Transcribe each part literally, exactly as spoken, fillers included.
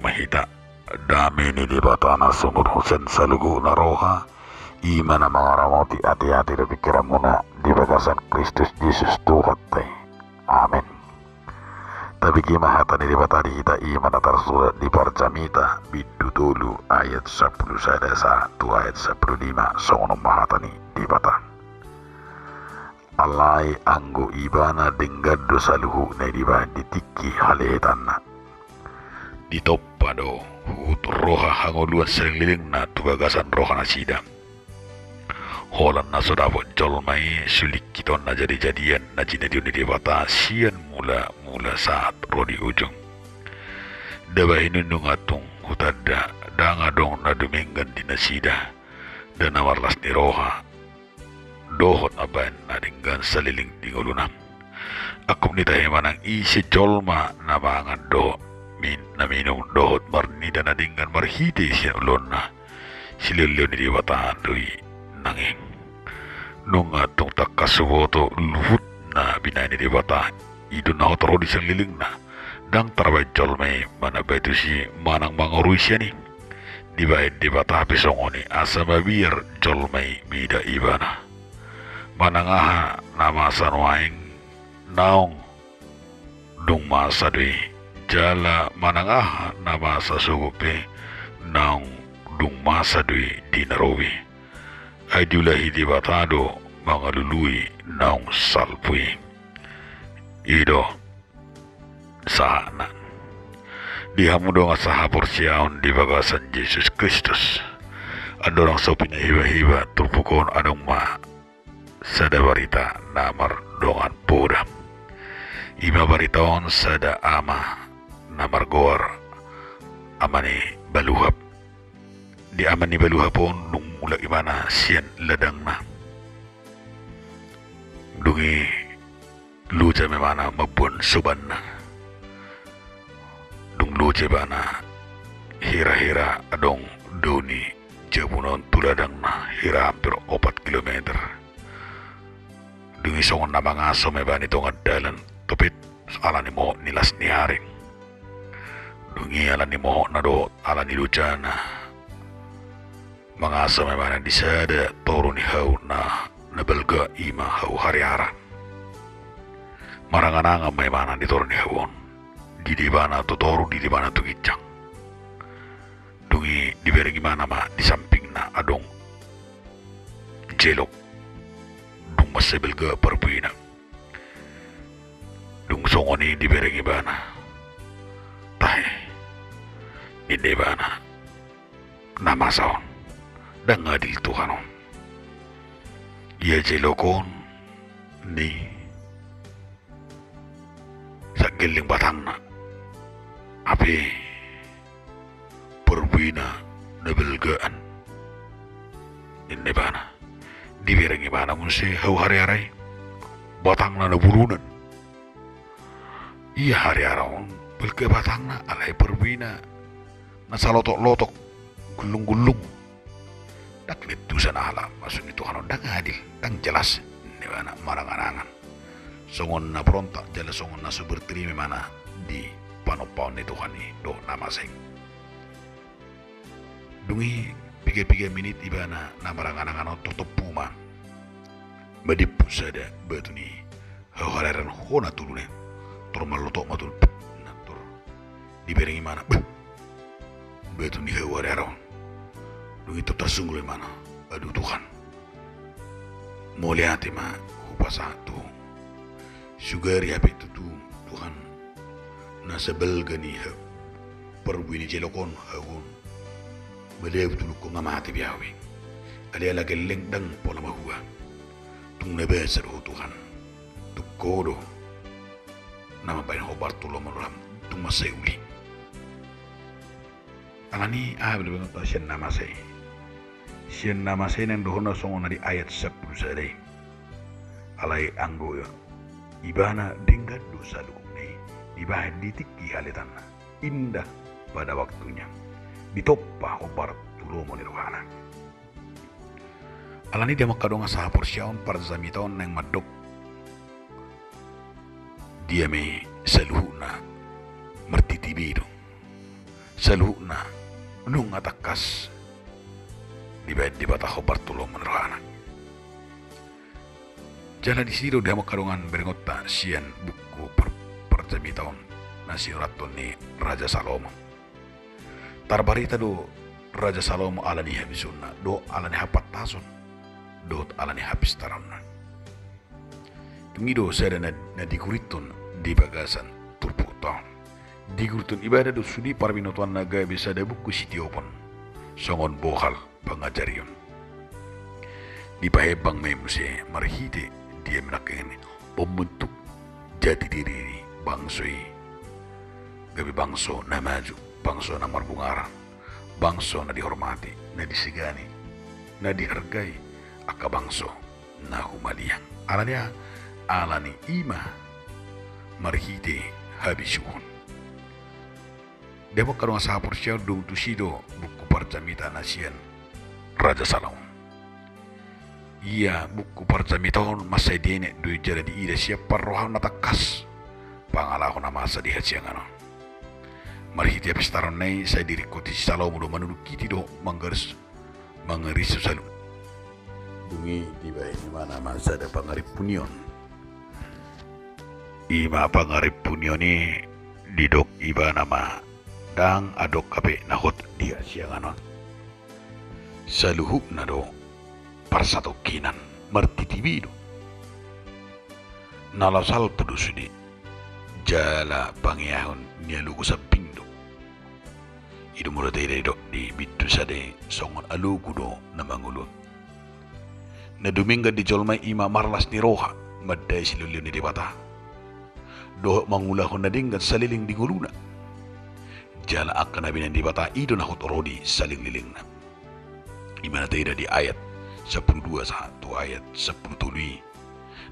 ma hita dame ni Debata na sumurung sian saluhutna roha, i ma na mangaramoti ateate dohot pingkiranmuna di bagasan Kristus Jesus Tuhanta i. Amen. Tabege ma hata ni Debata di hita, i ma na tarsurat di Parjamita bindu tolu ayat sampulu sada sahat tu ayat sampulu lima, songon on ma hata ni Debata. Alai anggo Ibana denggan do saluhutna i dibahen di tingki halehetanna. Ditompa do huhut roha hangoluan salelenglelengna tu bagasan rohanasida. Holan na so dapot jolma i sulingkit on na jadijadian na jinadihon ni Debata sian mulamula sahat ro di ujung. Daba hinundung antung hutanda, ndang adong na dumenggan di nasida, nda na marlas ni roha dohot mambahen na denggan saleleng di ngoluna. Angkup ni tahi manang ise jolma na mangan dohot min-, na minum dohot marnida na denggan marhite sian ulaonna, silehonlehon ni Debata do i nangkin. Nunga tung tangkas huboto luhut na binahen ni Debata i do na hot ro di salelengna. Ndang tarbahen jolma i manambai tusi manang mangorui sian i. Dibahen Debata pe songon i asa mabiar jolma i mida Ibana. Manang aha na masa nuaeng naung dung masa do i, jala manang aha na masa sogot pe naung dung masa do i di na ro be. Ai diulahi Debata do mangalului naung salpu i. I do sahatna. Di hamu dongan sahaporseaon di bagasan Jesus Kristus, andorang so pinahibahibahon turpuk on, adong ma sada barita na mardongan poda. I ma barita on sada ama na margoar Ama ni Baluhap. Di Ama ni Baluhap on dung mulak ibana sian ladangna, dung i loja ma ibana mamboan sobanna. Dung loja ibana, hira-hira adong dao ni jabuna on tu ladangna, hira hampir opat kilometer. Dung i songon na mangaso ma ibana i tonga dalan, topet ala ni mohop ni las ni ari. Dung i ala ni mohopna dohot ala ni lojana, mangaso ma ibana di sada toru ni hau na, na balga, i ma hau Hariara. Marangan-angan ma ibana di toru ni hau on. Diida ibana tu toru, diida ibana tu ginjang. Dung i dibereng ibana ma di sampingna adong jelok. Dung mansai balga parbuena. Dung songon i dibereng ibana. Tahe, ninna ibana, na masa on, ndang adil Tuhan on. Ia jelok on ni sanggelling batangna, hape parbuena na balgaan, ninna ibana. Dibereng ibana muse hau Hariara i, batangna na burunan. Ia Hariara on balga batangna, alai parbuena na salotok-lotok, gullung-gullung. Ndang letusan, ala maksud ni Tuhan on ndang adil, ndang jelas, ninna ibana marangan-angan. Songon na berontak jala songon na so berterima ibana di panompaon ni Tuhan i dohot na masa i. Dung i piga-piga minit ibana na marangan-angan on, tor tompu ma madimpu sada batu ni hau Hariara on, hona toluna i. Tor mallotok ma tutu, na tor dibereng ibana, bah, batu ni hau Hariara on. Dung i tor tarsunggul ibana, aduh Tuhan, mauliate ma hupasahat tu Ho. Sugari hape tutu Tuhan, na sabalga ni hau, parbue ni jelok on hau on, madabu tu lungkung, nga mate be ahu be. Alai ala gelleng ndang pola mahua. Tung na basa do Ho Tuhan. Tung Ho do na mambahen hombar tu lomo ni roham, tung mansai uli. Alani aha be dibahen Debata sian na masa i? Sian na masa i naeng dohononna songon na di ayat sampulu sada i. Alai anggo Ibana denggan do saluhutna i, dibahen di tingki halehetanna, indah pada waktunya, ditompa hombar tu lomo ni rohana. Alani i, di hamu angka dongan sahaporseaon, parjamita on naeng mandok, dia ma i saluhutna martiti be i do. saluhutna nunga tangkas dibaen Debata hombar tu lomo ni rohana. Jala disi do di hamu angka dongan berengonta sian buku par-, Parjamita on na sinurathon ni Raja Salomo. Tarbarita do Raja Salomo ala ni habisuhonna, dohot ala ni hapantason, dohot ala ni hapistaronna. Dung i do sada na, na digurithon di bagasan turpukta on. Digurithon ibana do sude parbinotoanna gabe sada buku sitiopon, songon bohal pangajarion. Dipaherbang ma i muse marhite dia ma nangkiningan i, membentuk jati diri ni bangso i gabe bangso na maju, bangso na marbungaran, bangso na dihormati, na disegani, na dihargai angka bangso na humaliang. Alani aha? Alani i ma marhite habisuhon. Di hamu angka dongan sahaporseaon, dung tusi do buku Parjamita na sian Raja Salomo. Ia buku Parjamita on mansai dienet do i jala diida sian parrohaon na tangkas pangalaho na masa di hasiangan on. Marhite hapistaronna i sai diringkoti si Salomo do manungkiti dohot manggaris-, mangarissu salu. Dung i dibaen ibana ma sada pangarimpunion. I ma pangarimpunion i didok ibana ma ndang adong hape na hot di hasiangan on. Saluhutna do parsatongkinan, martitibi do. Na laho salpu do sude, jala pangeaon ni alogo sambing do. I do molo taida didok di bindu sada i songon alogo do na mangolu. Na dumenggan di jolma i ma marlas ni roha mandai silehonlehon ni Debata dohot mangulahon na denggan saleleng di ngoluna. Jala angka na binahen Debata i do na hot ro di salelenglelengna. I ma na taida di ayat sampulu dua sahat tu ayat sampulu tolu i.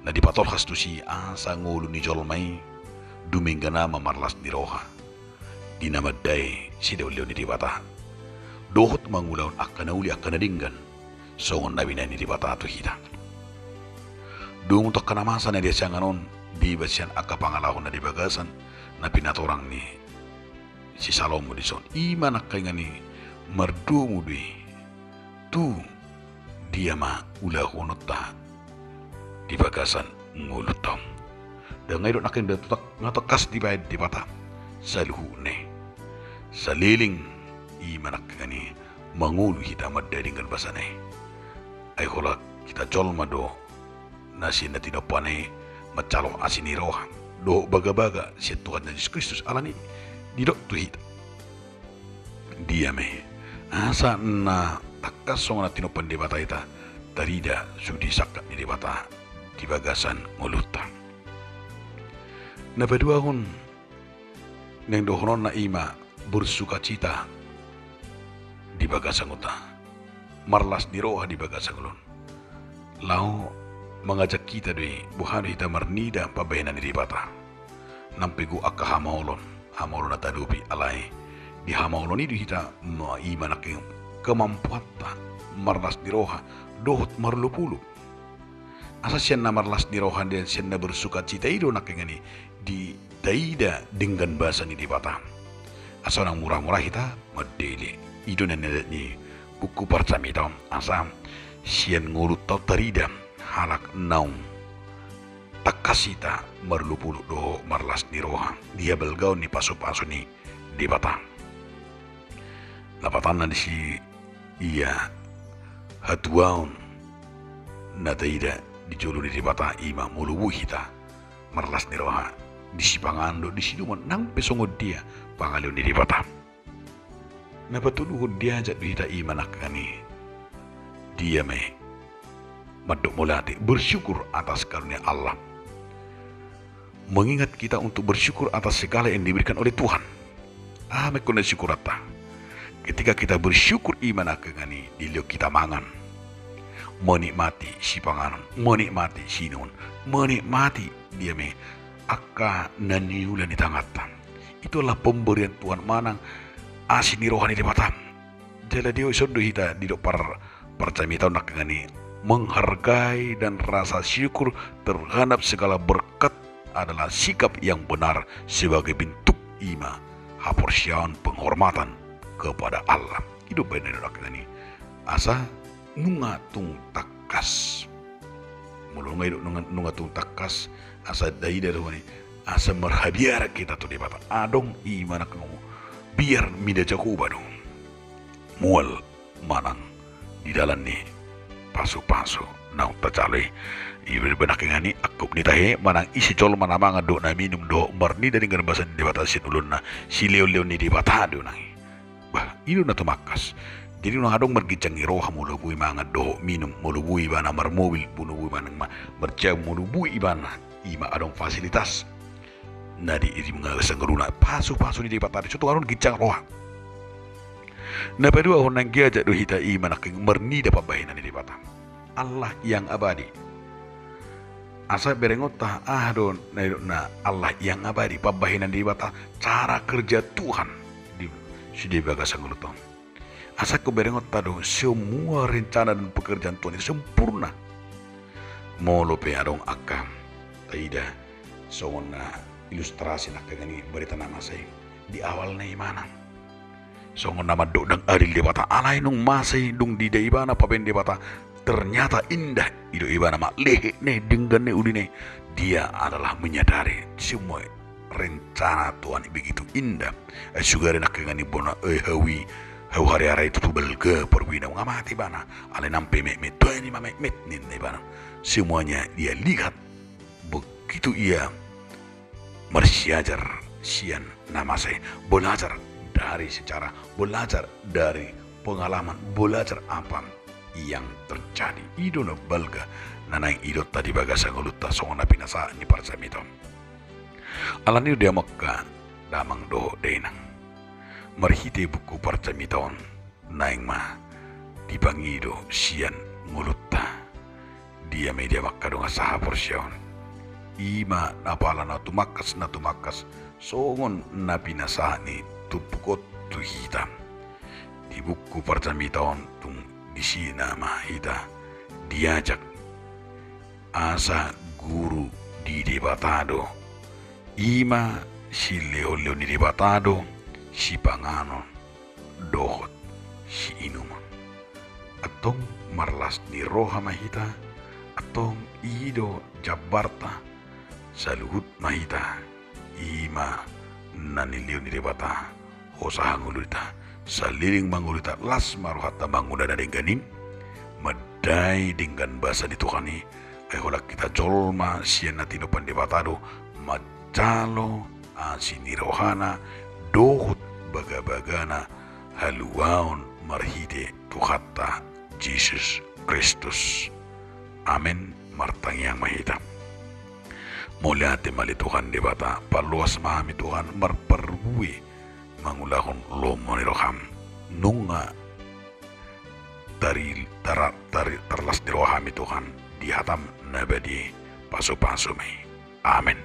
Na dipatolhas tusi asa ngolu ni jolma i dumenggan ma marlas ni roha di na mandai silehonlehon ni Debata dohot mangulahon angka na uli, angka na denggan songon na binahen ni Debata tu hita. Dung tu angka na masa na di hasiangan on, deba sian angka pangalaho na di bagasan na pinatorang ni si Salomo dison, i ma nangkiningan i mardomu do i tu dia ma ulahononta di bagasan ngolunta on. Ndang i do nangkiningan tu tak-, na tangkas dibaen Debata saluhutna i. Saleleng i ma nangkiningan i mangolu hita mandai denggan basana i. Ai holan hita jolma do na sian na tinompana i manjalo asi ni roha dohot bagabaga sian Tuhan Jesus Kristus, alani i didok tu hita dia ma i asa na tangkas songon na tinompa ni Debata hita tarida sude sangkap ni Debata di bagasan ngolunta. Na paduahon naeng dohononna i ma bersukacita di bagasan ngolunta, marlas ni roha di bagasan ngolu on. Laho mangajak hita do i boha do hita marnida pambahenan ni Debata. Nang pe gogo angka hamaolon, hamaolon na taadopi, alai di hamaolon i do hita ma-, i ma nangkiningan kemampuanta marlas ni roha dohot marolopolop. Asa sian na marlas ni roha, sian na bersukacita i do nangkiningan i di taida denggan basa ni Debata. Asa unang mura-mura hita mandele. I do na nidok ni buku Parjamita on, asa sian ngolunta on tarida halak naung tangkas hita marolopolop dohot marlas ni roha di habalgaon ni pasupasu ni Debata. Lapatanna disi ia hatuaon na taida di jolo ni Debata i ma molo boi hita marlas ni roha di sipanganon dohot di sinuman nang pe songon dia pangaleon ni Debata. Na patoluhon diajak do hita i ma nangkiningan i dia ma i mandok mauliate, bersyukur atas karunia Allah. Mengingat kita untuk bersyukur atas segala yang diberikan oleh Tuhan. Aha ma ingkon na disyukuranta? Ketika kita bersyukur i ma nangkiningan i dilehon hita mangan, menikmati sipanganon, menikmati sinuman, menikmati dia ma i angka na niula ni tanganta. Itu adalah pemberian Tuhan manang asi ni roha ni Debata. Jala dison do hita didok par-, Parjamita on nangkiningan i, menghargai dan rasa syukur terhadap segala berkat adalah sikap yang benar sebagai bentuk i ma haporseaon, penghormatan kepada Allah. I do baen na nidok angka i, asa nunga tung tangkas. Molo nunga i do nunga, nunga tung tangkas, asa taida do i, asa marhabiaran hita tu Debata. Adong i manang, biar mida Jahowa do mual manang di dalan ni pasupasu naung tajalo i. I do baen angka i, angkup ni tahe, manang ise jolma na mangan dohot na minum dohot marnida denggan basa ni Debata sian ulaonna, silehonlehon ni Debata do nang i. Bah, i do na tumangkas. Jadi unang adong marginjang ni roha molo boi mangan dohot minum, molo boi ibana marmobil, molo boi manang ma-, marjabu, molo boi ibana i ma adong fasilitas na di, di mangasa ngoluna, pasupasu ni Debata do i, so tung adong ginjang roha. Na paduahon, nang diajak do hita i manang marnida pambahenan ni Debata. Allah yang abadi. Asa berengonta aha do na nidokna Allah yang abadi, pambahenan ni Debata, cara kerja Tuhan di, sude bagasan ngolunta on. Asa ingkon berengonta do semua rencana dan pekerjaan Tuhan itu sempurna. Molo pe adong angka taida songon na ilustrasi na angka i, barita na masa i, di awalna ibana songon na mandok ndang adil Debata, alai nunga masa i dung diida ibana pambahenan ni Debata, ternyata indah i do ibana, ma lehena i, dengganna i, ulina i. Dia adalah menyadari semua rencana Tuhan i begitu indah. Ai sugari na angka i bona, eh, hau i, hau hariara i tutu balga parbuena, nunga mate ibana, alai nang pe metmet, Tuhan i ma metmet ninna ibana. Semuanya dia lihat begitu ia marsiajar sian na masa i, belajar dari sejarah, belajar dari pengalaman, belajar apa yang terjadi. I do na balga na naeng idaonta di bagasan ngolunta songon na pinasahat ni parjamita on. Alani i do, di angka damang dohot dainang, marhite buku parjamita on, naeng ma dipangido sian ngolunta. Dia ma i, di angka dongan sahaporseaon, i ma na pala na tumangkas, na tumangkas songon na pinasahat ni turpuk on tu hita. Di buku parjamita on tung disi nama hita diajak asa guru di Debata do, i ma silehonlehon ni Debata do sipanganon dohot siinumon. Antong marlas ni roha ma hita, antong i do jambarta, saluhut ma hita, i ma na nilehon ni Debata. Hosa ma ngolunta, saleleng ma ngolunta, las ma rohanta mangula na denggan i, mandai denggan basa ni Tuhan i, ai holan hita jolma sian na tinopa ni Debata do manjalo asi ni rohana dohot bagabagana haluaon marhite Tuhanta Jesus Kristus. Amen. Martangiang ma hita. Mauliate ma ale Tuhan Debata, paloas ma hami Tuhan marparbue mangulahon lomo ni roham. Nunga tari-, tara-, tari-, tarlas ni roha hami Tuhan di hatam na badia i, pasupasu ma i. Amen.